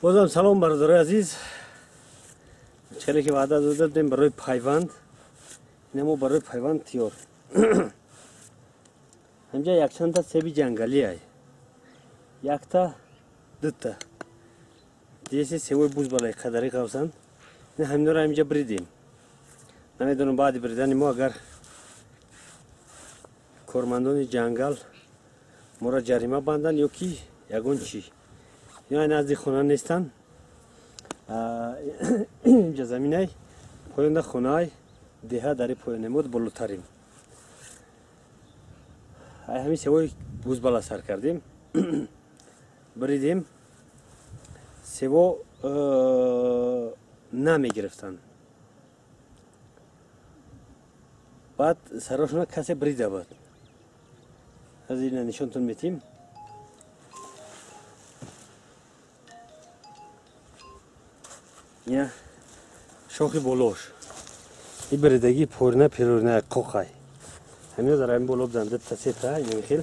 Бозам салом, бародарои азиз. Челе ки ваъда дода будем барои пайванд, ина мо барои пайванд тиёр. Ҳамҷа якчандта себи ҷангалӣ ай. Якта, дута. Диеси севои буз балай қадари қавсанд. Ина ҳаминора ҳаминҷа бридем. Намедонам, баъди бридани мо агар кормандони ҷангал моро ҷарима банданд ё ки ягон чӣ. Ино назди хона нестанд. Инҷа заминай, поёнда хонаай, деҳа дари поёне, мо болотарим. Ай ҳамин севои бузбала сар кардем. Бридем. Сево намегирифтанд. Баъд сарошона касе брида буд. Аз ина нишонтон метим. Ина шохи болош. И бридаги порина пирорина қоқай. Ҳамина дар ҳамин боло бизан дта сета ина хел.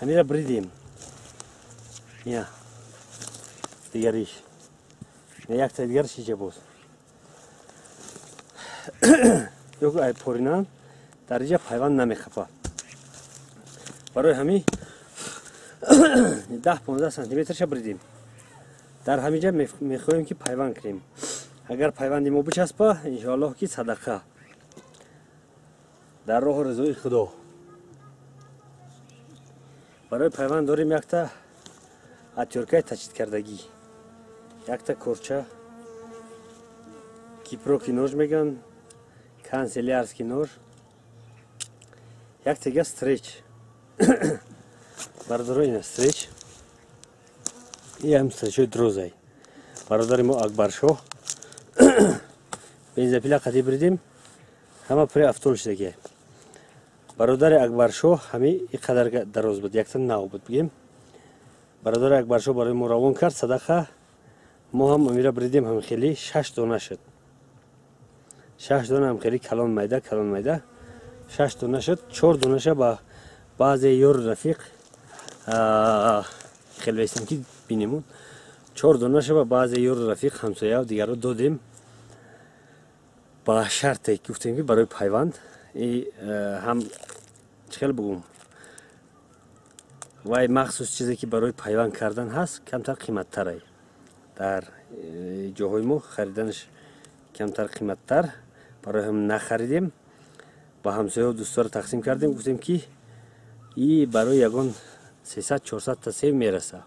Ҳамина бридем. Ина дигариш. Ина якта дигариш иҷа боз. Ё ай порина дар иҷа пайванд намехапа. Барои ҳамин 10-15 сантиметрша бридем. Дар ҳаминҷа мехоҳем ки пайванд кунем. Агар пайванди мо бичаспа, иншоаллоҳ ки садақа дар роҳу ризои Худо. Барои пайванд дорем якта атёркаи тачидкардагӣ, якта корча, кипроки нож мегӯянд, канцелярский нож, яктага стреч. Бародаро, ина стреч. И ҳам стречҳои дрозай. Бародари мо Акбаршоҳ бензопила қатӣ бридем, ҳама пури автол шидаги. Бародари Акбаршоҳ ҳами и қадар дароз буд, якта нав буд бигем. Бародари Акбаршоҳ барои мо равон кард садақа. Мо ҳам амира бридем, ҳам хеле 6 дона шуд. 6 дона ҳам хеле калон майда, калон майда. 6 дона шуд, 4 донаша ба баъзе ёру рафиқ хеле вестем ки бинемон. 4 донаша ба баъзе ёру рафиқ, ҳамсоя дигарро додем. Ба шарте ки гуфтем ки барои пайванд и ҳам чӣ хел бугум, вай махсус чизе ки барои пайванд кардан ҳаст, камтар қиматтарай. Дар ҷоҳои мо хариданаш камтар қиматтар, барои ҳам нахаридем. Ба ҳамсояу дӯстора тақсим кардем, гуфтем ки и барои ягон 300-400 та себ мераса.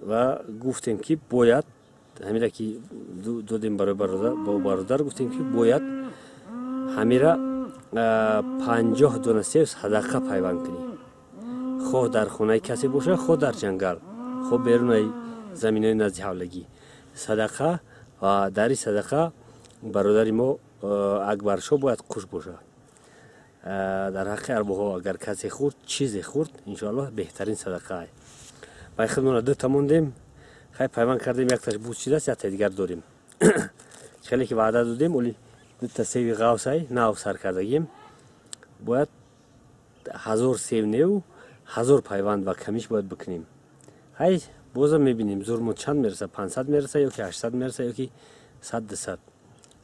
Ва гуфтем ки бояд ҳамира ки додем барои бародар, бо бародар гуфтем ки бояд ҳамира 50 дона себ садақа пайванд кунӣ. Хоҳ дар хонаи касе боша, хоҳ дар ҷангал, хоҳ берунаи заминои назди ҳавлагӣ. Садақа ва дари садақа бародари мо Акбаршоҳ бояд қуш боша. Дар ҳаққи арвоҳо агар касе хӯрд, чизе хӯрд, иншоаллоҳ беҳтарин садақа ай. Бай худмона дута мондем, хай пайванд кардем, якташ буз шидааст, якта дигар дорем. Хеле ки ваъда додем, оли дута себи ғавсай нав сар кардагим. Бояд 1000 себ нев, 1000 пайванд ва камиш бояд бикунем. Хай бозам мебинем, зурмо чанд мераса, 500 мераса ё ки 800 мераса ё ки 100-200.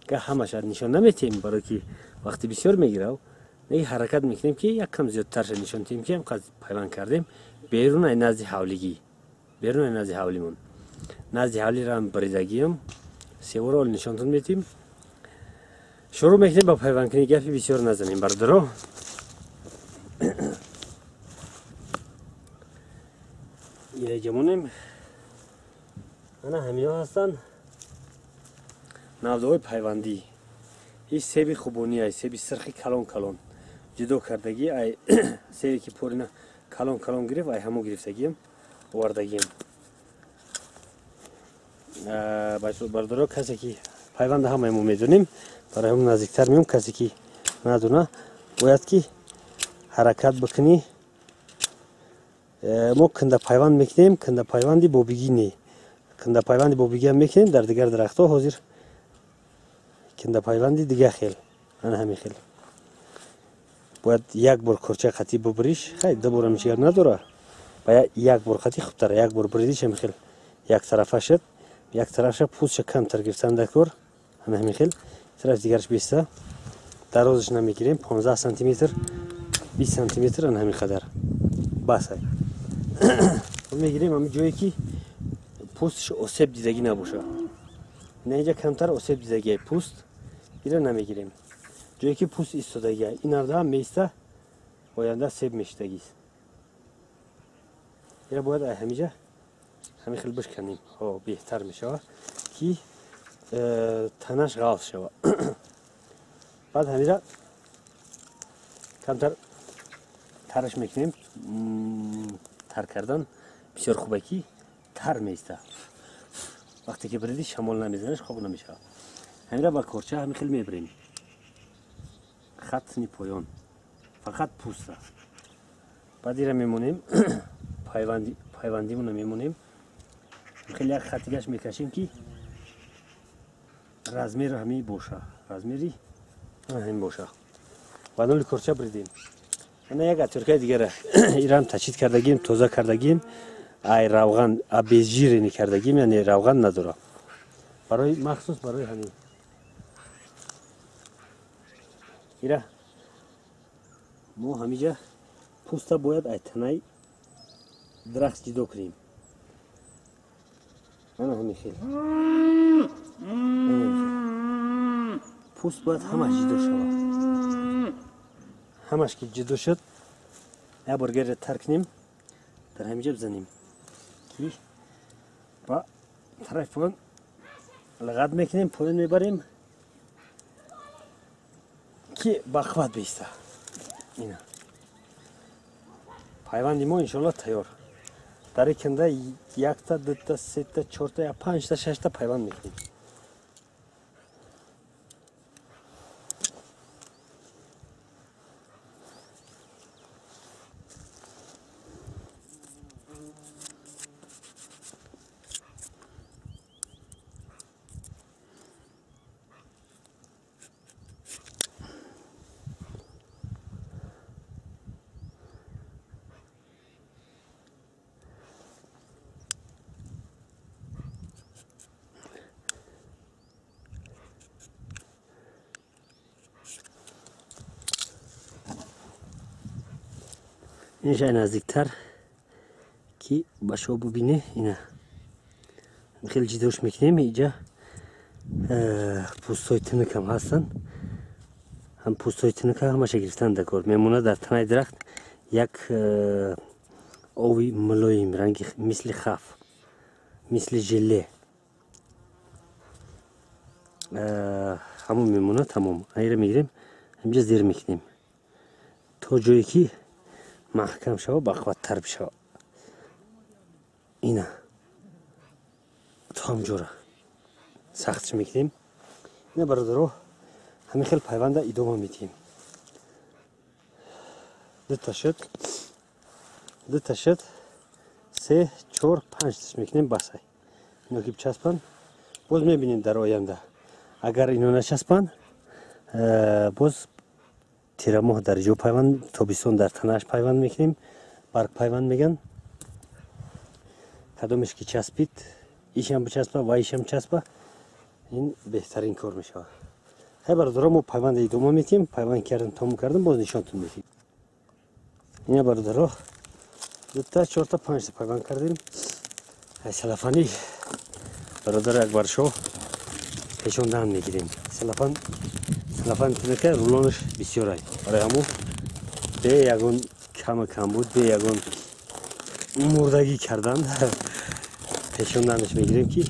Га ҳамаша нишон наметиҳем, барои ки вақти бисёр мегирав. Неги ҳаракат мекунем ки як кам зиёдтарша нишон диҳем ки ҳамқадр пайванд кардем берун ай назди ҳавлигӣ, берун ай назди ҳавлимон. Назди ҳавлиро ҳам бридагиам, севоро оли нишонтон метиҳем. Шурӯъ мекунем ба пайвандкунӣ, гапи бисёр назанем, бародаро. Ира ҷамонем. Ана ҳамино ҳастанд навдаҳои пайвандӣ. И себи хубонӣ ай, себи сирхи калон калон ҷудо кардагӣ ай, себе ки порина калон калон гирифт, ай ҳамо гирифтагиам, овардагиам. Бародаро, касе ки пайванда ҳамаи мо медонем, барои ҳам наздиктар меом, касе ки надона, бояд ки ҳаракат бикунӣ. Мо канда пайванд мекунем, канда пайванди бобигӣ не. Канда пайванди бобигӣ ҳам мекунем дар дигар дарахтҳо, ҳозир канда пайванди дига хел, ана ҳамин хел. Бояд як бор корча қатӣ бубриш, хай ду борам ҳеҷ гап надора. Ба як бор қатӣ хубтара, як бор бридиш ҳамин хел. Як тарафа шуд, як тарафша пӯстша камтар гирифтан дар кор. Ана ҳамин хел. Тарафи дигараш беста. Дарозаш намегирем, 15 сантиметр, 20 сантиметр, ана ҳамин қадар. Бас ай. Мегирем ҳамин ҷое ки пӯстш осеб дидагӣ набошад. Ина инҷа камтар осеб дидагӣ пӯст, ира намегирем. Ҷое ки пӯст истодагӣ, ин арда ҳам меиста, оянда себ мешидагист. Ира бояд ай ҳамиҷа ҳамин хел бишканем. Ҳо, беҳтар мешавад ки танаш ғалз шавад. Баъд ҳамира камтар тараш мекунем. Тар кардан бисёр хубе ки тар меиста. Вақте ки биридӣ шамол намезанаш, хоб намешавад. Ҳамира ба корча ҳамин хел мебирем. Хатни поён. Фақат пӯста. Баъд ира мемонем, пайвандимонро мемонем. Хеле як хатигаш мекашем ки размер ҳамин боша. Размери ҳамин боша. Ба ноли корча бридем. Ана як атюркаи дигара ирам тачид кардагим, тоза кардагим, ай равған обезжиренный кардагим, яъне равған надора. Барои махсус барои ҳамин. Ира мо ҳамиҷа пӯста бояд ай танаи дарахт ҷудо кунем. Ана ҳамин хел. Пӯст бояд ҳамаш ҷудо шавад. Ҳамаш ки ҷудо шуд, як бор герра тар кунем, дар ҳамиҷа бизанем ки ба тарафи поён лағат мекунем, поён мебарем ки ба қувват бииста. Ина пайванди мо иншоалло тайёр. Дар ин канда якта, дута, сета, чорта, я панҷта, шашта пайванд мекунем. Инша наздиктар ки ба шумо бубине. Ина хеле ҷидош мекунем. Иҷа пӯстҳои тинак ҳам ҳастанд. Ҳам пӯстҳои тинака ҳамаша гирифтан дар кор. Мемонад дар танаи дарахт як ови мулоим ранги мисли хаф, мисли желе. Ҳамон мемонад тамом. Айра мегирем, ҳамҷа зер мекунем то ҷое ки маҳкам шава, бақувваттар бишава. Ина то ҳамҷора сахтш мекунем. Ина бародаро, ҳамин хел пайванда идома медиҳем. Дута шуд, дута шуд, се, чор, панҷташ мекунем, басай. Ино ки бичаспанд, боз мебинем дар оянда. Агар ино начаспанд, боз тирамоҳ дар ҷо пайванд, тобистон дар танааш пайванд мекунем, барг пайванд меган. Кадомеш ки часпид, ишам бичаспа ва ишам часпа, ин беҳтарин кор мешавад. Хай бародаро, мо пайванда идома медиҳем. Пайванд кардем, тамом кардем, боз нишонтон медиҳем. Ина бародаро, дута, чорта, панҷта пайванд кардем. Ай салафани бародар Акбаршоҳ пешондаҳан мегирем. Салафан салафан тинака рулонаш бисёр ай. Барои ҳамун бе ягон кама камбуд, бе ягон мурдагӣ кардан пешондаҳанаш мегирем ки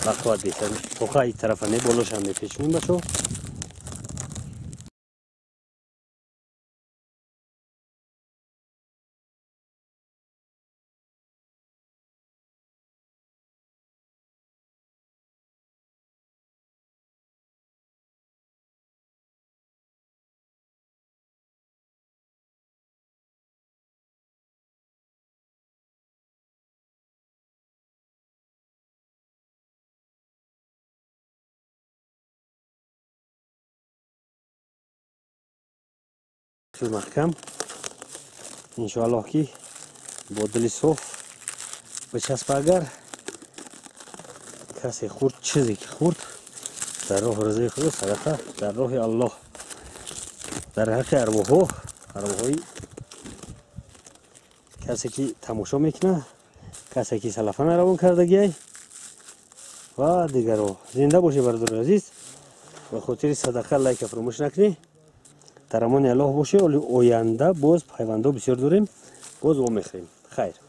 ба қувват беҳтар. Тоқа ин тарафа не, болошам мепешонем бачо. Маҳкам иншоаллоҳ ки бо дили соф бичаспа. Агар Касе хӯрд, чизе ки хӯрд, дар роҳи ризои Худо садақа, дар роҳи Аллоҳ, дар ҳаққи арвоҳҳо, арвоҳҳои касе ки тамошо мекунад, касе ки салафана равон кардагиай ва дигарҳо. Зинда бошед, бародари азиз. Ба хотири садақа лайка фаромӯш накунӣ. Дар амони Аллоҳ бошед. Оли оянда боз пайвандҳо бисёр дорем, боз вомехӯрем. Хайр.